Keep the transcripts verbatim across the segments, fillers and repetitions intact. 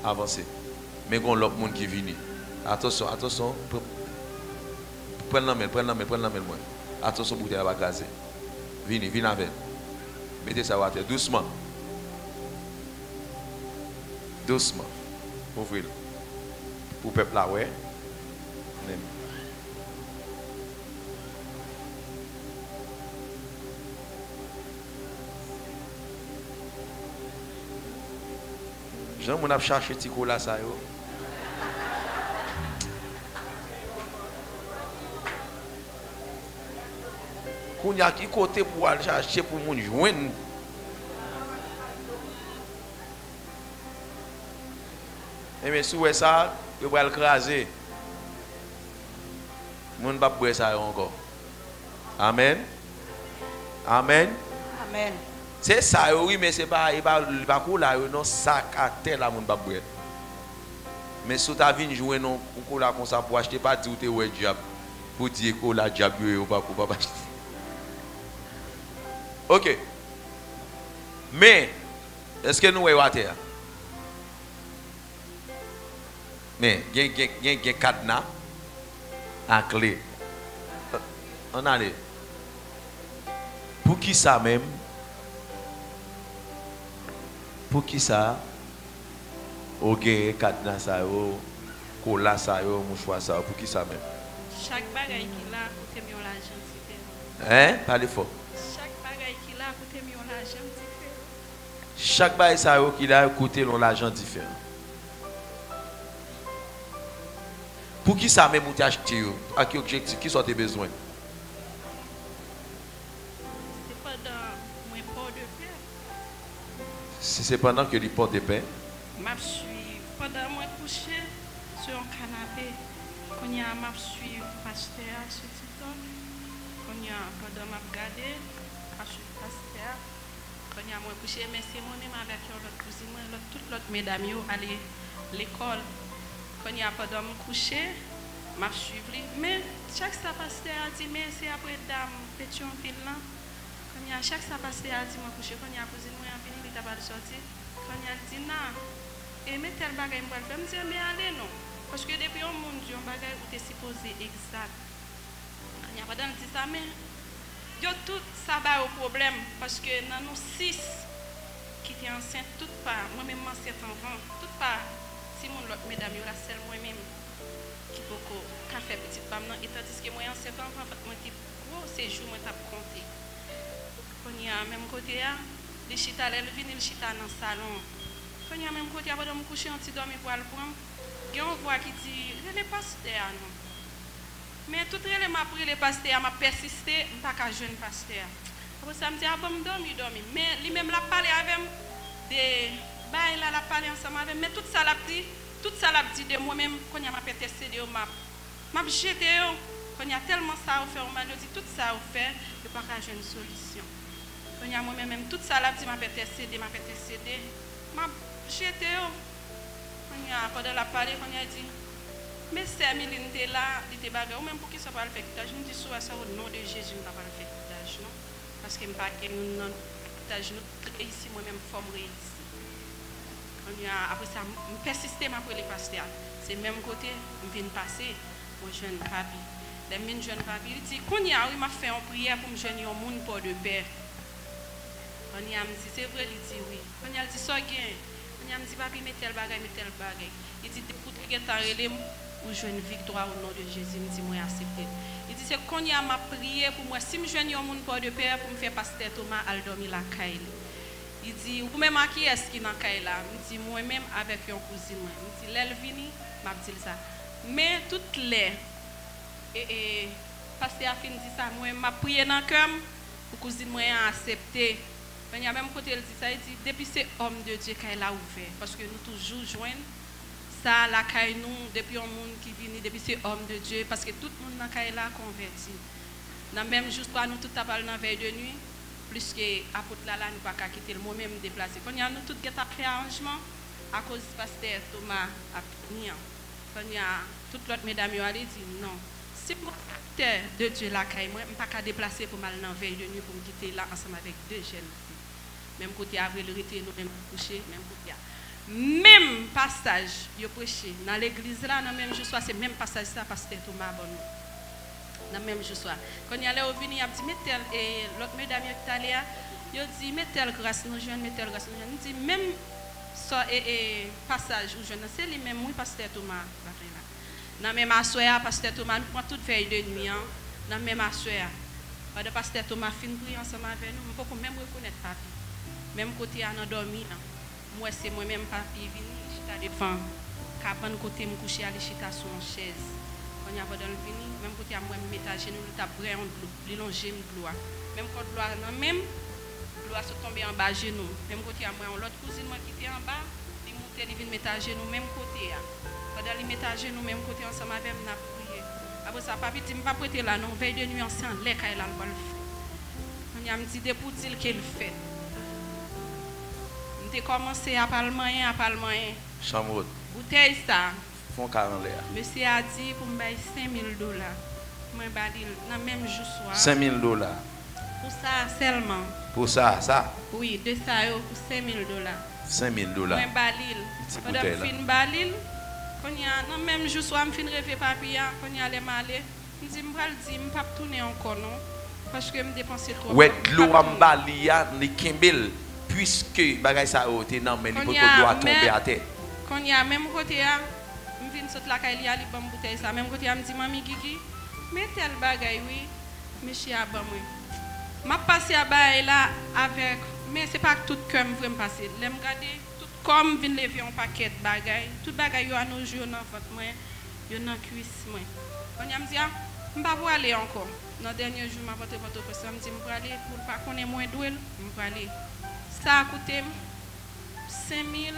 avanse. Men gen yon lòt moun ki vini. Atansyon, atansyon. Pran, pran l nan men l, pran l nan men l, pran l nan men l, mwen. Atansyon, boutèy la pa kraze. Vini, vin avè l. Mete sa yo atè, dousman. Dousman. Ouvri l. Pou pèp la wè. Men. Jan moun ap chache ti kola sa yo. Kounye a, ki kote pou al chache pou moun jwenn? Ebyen, si w wè sa, yo pral kraze. Moun p ap bwè sa yo ankò. Amèn. Amèn. Amèn. Se sa yo, wi, men se pa, e pa, li pa kola yo, non, sa k atè la, moun p ap bwè. Men si w ta vin jwenn yon, yon kola konsa pou achte, pa di w te wè dyab. Pou di e kola dyab yo ye, ou p ap, ou p ap achte. Oke. Men, èske nou wè yo atè a? Men, gen, gen, gen, gen kadna a kle. Ann ale. Poukisa menm? Poukisa ou genyen kadna sa yo, kola sa yo, mouchwa sa yo? Poukisa menm? Chak bagay ki la koute m yon lajan diferan. Hein? Pale fò. Chak bagay ki la koute m yon lajan diferan. Chak bagay sa yo ki la koute l yon lajan diferan. Poukisa menm ou te achte yo? Ak ki objektif? Kisa w te bezwen? Se pandan mwen Pòdepè. Si se pandan ke li Pòdepè. M ap swiv. Pandan mwen kouche sou yon kanape, kounye a m ap swiv pastè a sou TikTok. Kounye a, pandan m ap gade, m ap swiv pastè a. Kounye a, mwen kouche, men se mwen menm avèk yon lòt kouzin mwen, lòt, tout lòt medam yo ale lekòl. Kounye a, pandan m kouche, m ap swiv li. Men, chak sa pastè a di, men se apre dam Petyonvil lan. Kounye a, chak sa pastè a di, mwen kouche. Kounye a, kouzin mwen an vini, li ta pral sòti. Kounye a, l di, "Na, e men tèl bagay m pral fè." M di, "Enben, ale non." Paske depi yon moun di yon bagay, ou te sipoze egzak. Kounye a, pandan l di sa, men yo tout sa ba yo pwoblèm, paske nan nou sis ki te ansent, tout pa, mwen menm m ansent anvan, tout pa timoun lòt medam yo la, sèl mwen menm ki poko ka fè pitit pa m nan, e tandiske mwen ansent anvan, vant mwen te gwo, se jou mwen t ap konte. Kounye a, menm kote a, li chita, lè l vini, l chita nan salon. Kounye a, menm kote a, pandan m kouche, yon ti dòmi pral pran m, gen yon vwa ki di, "Rele pastè a non." Men tout rele m ap rele pastè a, m ap pèsiste, m pa ka jwenn pastè a. Apre sa, m di, "A, ban m dòmi, dòmi." Men li menm, l ap pale avè m de bagay la, l ap pale ansanm avè m. Men tout sa l ap di, tout sa l ap di de mwen menm, kounye a, m ap entèsede yo, m ap, m ap jete yo. Kounye a, tèlman sa yo fè yo mal, yo di tout sa yo fè, yo pa ka jwenn solisyon. Kounye a, mwen menm, menm tout sa l ap di, m ap entèsede, m ap entèsede, m ap jete yo. Kounye a, pandan l ap pale, kounye a, l di, "Men sè Miline te la, li te bagay, ou menm poukisa w pral fè kitaj?" M di, "Si w wè sa, o non de Jezi, m pa pral fè kitaj, non. Paske m pa gen youn nan kitaj, nou tout reyisi, mwen menm, fò m reyisi." Kounye a, apre sa, m, m pèsiste, m ap rele pastè a. Se menm kote, m vin pase, mwen jwenn papi. Lè m vin jwenn papi, li di, "Kounye a, wi, m ap fè yon priyè pou m jwenn yon moun Pòdepè." Kounye a, m di, "Se vre?" Li di, "Wi." Kounye a, l di, "Sa w gen?" Kounye a, m di, "Papi, men tèl bagay, men tèl bagay." Li di, "Depi w te gentan rele m, ou jwenn viktwa o non de Jezi." M di, "Mwen aksepte." Li di, "Se kounye a m ap priye pou m wè si m jwenn yon moun Pòdepè pou m fè pastè Toma al dòmi lakay li." Li di, "Ou menm ak kiyès ki nan kay la?" M di, "Mwen menm avèk yon kouzin mwen." M di, "Lè l vini, m ap di l sa." Men tout lè, e, e, pastè a fin di sa, mwen, m ap priye nan kè m pou kouzin mwen an aksepte. Kounye a, menm kote l di sa, li di, "Depi se òm de Dye, kay la ouvè." Paske nou toujou jwenn sa lakay nou, depi yon moun ki vini, depi se òm de Dye, paske tout moun nan kay la konvèti. Nan menm jou swa, nou tout t ap al nan vèy de nwi, pliske apot la la, nou pa ka kite l. Mwen menm, m deplase. Kounye a, nou tout gentan fè aranjman akoz pastè Toma ap vini an. Kounye a, tout lòt medam yo ale di, "Non. Si m gon sèvitè de Dye lakay mwen, m pa ka deplase pou m al nan vèy de nwi pou m kite la ansanm avèk de jèn fi." Menm kote a, vre l rete, nou menm kouche, menm kote a. Menm pasaj yo preche nan legliz la, nan menm jou swa, se menm pasaj sa pastè Toma ban nou. Nan menm jou swa. Kounye a, lè yo vini, y ap di, "Men tèl," e lòt medam yo ki t ale a, yo di, "Men tèl gras nou jwenn, men tèl gras nou jwenn." M di, "Menm sa, e, e, pasaj ou jwenn nan, se li menm, wi, pastè Toma." Nan menm aswè a, pastè Toma, nou pran tout vèy de nwi an, nan menm aswè a. Pandan pastè Toma fin priye ansanm avè nou, m poko menm rekonèt papi. Menm kote a, nan dòmi an, m wè se mwen menm papi vini, li chita devan kabann kote m kouche a, li chita sou yon chèz. Kounye a, pandan l vini, menm kote a, m wè m met ajenou, li t ap bwè yon dlo. Li lonje m dlo a. Menm kò dlo a nan men m, dlo a sot tonbe anba jenou m. Menm kote a, m wè yon lòt kouzin mwen ki te anba, li moute, li vin met ajenou menm kote a. Pandan li met ajenou menm kote ansanm avè m, n ap priye. Apre sa, papi di, "M p ap rete la non, vèy de nwi an se anlè kay la l pral fèt." Kounye a, m di, "Depi w di l ke l fèt." M te kòmanse ap al manyen, ap al manyen. Chanm wòt. Boutèy sa. Fon kare anlè a. Mesye a di pou m bay senk mil dola. Mwen ba li l nan menm jou swa. Senk mil dola. Pou sa sèlman. Pou sa, sa? Wi, de sa yo pou senk mil dola. Senk mil dola. Mwen ba li l. Ti boutèy la. Pandan m fin ba li l, kounye a, nan menm jou swa, m fin reve papi a, kounye a, lè m ale, m di, "M pral di, m p ap tounen ankò non, paske m depanse twòp, wè m p ap tounen." Dlo a m ba li a, li kenbe l, piske bagay sa yo te nan men li, potko dlo a tonbe atè. Kounye a, menm kote a, m vin sot lakay li a, li ban m boutèy sa. Menm kote a, m di, "Manmi Gigi, men tèl bagay wi, mesye a ban mwen." M ap pase a bagay la avèk, men se pa ak tout kè m vre m pase l. Lè m gade, tout kò m vin leve yon pakèt bagay. Tout bagay yo anojou yo nan vant mwen, yo nan kwis mwen. Kounye a, m di, "A, m pa prale ankò." Nan dènye jou, m ap antre Pòtoprens la, m di, "M prale," pou l pa konnen mwen dwe l, m prale. Sa a koute m senk mil.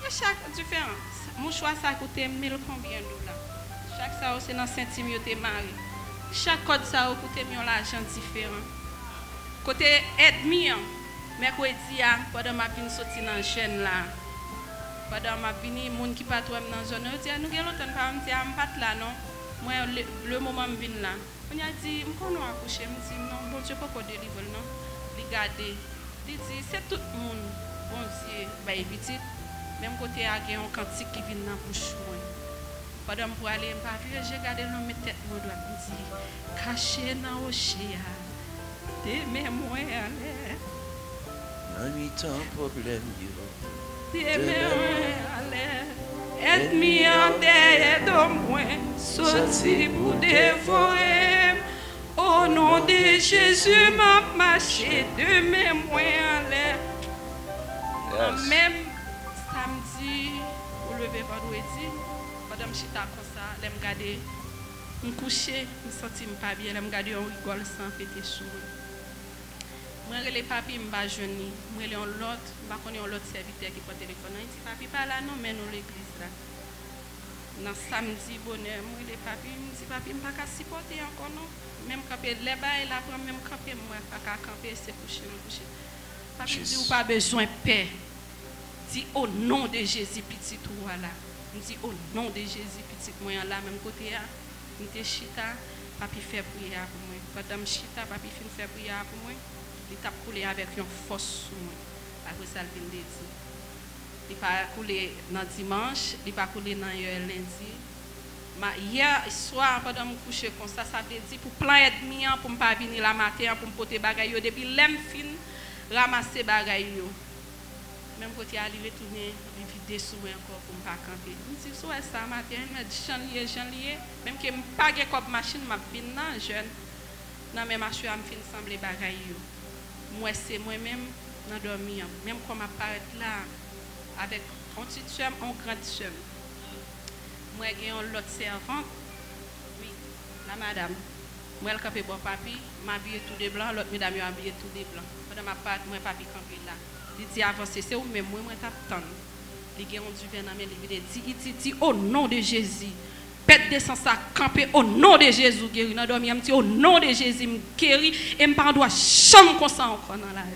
E chak diferan. Mouchwa sa koute m mil konbyen dola. Chak sa yo se nan senti m yo te mare. Chak kòd sa yo koute m yon lajan diferan. Kote èdmi an, mèkredi a, pandan m ap vin soti nan jèn la, pandan m ap vini, moun ki pa t wè m nan zòn nan, yo di, "A, nou gen lontan n pa wè m." M di, "A, m pa t la non. Mwen, le, le moman m vin la." Kounye a di, "M konnen w akouche." M di, "Non, Bondye poko delivre l non." Li gade, li di, "Se tout moun Bondye bay pitit." Menm kote a gen yon kantik ki vin nan bouch mwen. Pandan m prale, m pa vire je gade l non, m met tèt mwen dwat, m di, "Kache nan woche a, demen mwen anlè." Nan mitan pwoblèm yo, demen mwen anlè. Ènmi an dèyè do mwen, soti pou devore m. O non de Jezi, m ap mache, demen mwen anlè. Nan menm samdi pou leve vandredi, pandan m chita konsa, lè m gade, m kouche, m santi m pa byen. Lè m gade yon rigòl san pete sou mwen. Mwen rele papi, m pa jwenn li. M rele yon lòt, m pa konnen yon lòt sèvitè ki pran telefòn nan. Li di, "Papi pa la non, men nou legliz la." Nan samdi bonè, m rele papi, m di, "Papi, m pa ka sipòte ankò non." Men m kanpe, lè bagay la pran, men m kanpe, m pa ka kanpe, se kouche m kouche. Papi di, "Ou pa bezwen pè. Di, 'O non de Jezi, pitit ou a la.'" M di, "O non de Jezi, pitit mwen an la." Menm kote a, m te chita, papi fè priyè a pou mwen. Pandan m chita, papi fin fè priyè a pou mwen, li t ap koule avèk yon fòs sou mwen. Apre sa, l vin dezi. Li pa koule nan dimanch, li pa koule nan yè lendi. Ma, yè swa, pandan m kouche konsa, sa vle di pou plan ènmi an, pou m pa vini la maten an, pou m pote bagay yo, depi lè m fin ranmase bagay yo, menm kote a, li retounen, li vide sou mwen ankò pou m pa kanpe. M di, "Si w wè sa maten an, mèt jan l ye, jan l ye, menm ke m pa gen kòb machin, m ap vin nan jèn." Nan menm aswè a, m fin sanble bagay yo. M wè se mwen menm nan dòmi an. Menm kò m ap parèt la avèk yon ti sè m, yon grand sè m. M wè gen yon lòt sèvant. Wi, la madam. M wè l kanpe bò papi, m abiye tou de blan, lòt medam yo abiye tou de blan. Pandan m ap parèt, m wè papi kanpe la. Li di, "Avanse, se ou menm, wi, mwen t ap tann." Li gen yon diven nan men li, vide di, li di, di, "O non de Jezi, pèt de san sa kanpe, o non de Jezi, w geri." Nan dòmi an, m di, "O non de Jezi, m geri, e m pa andwa janm konsa ankò nan lavi."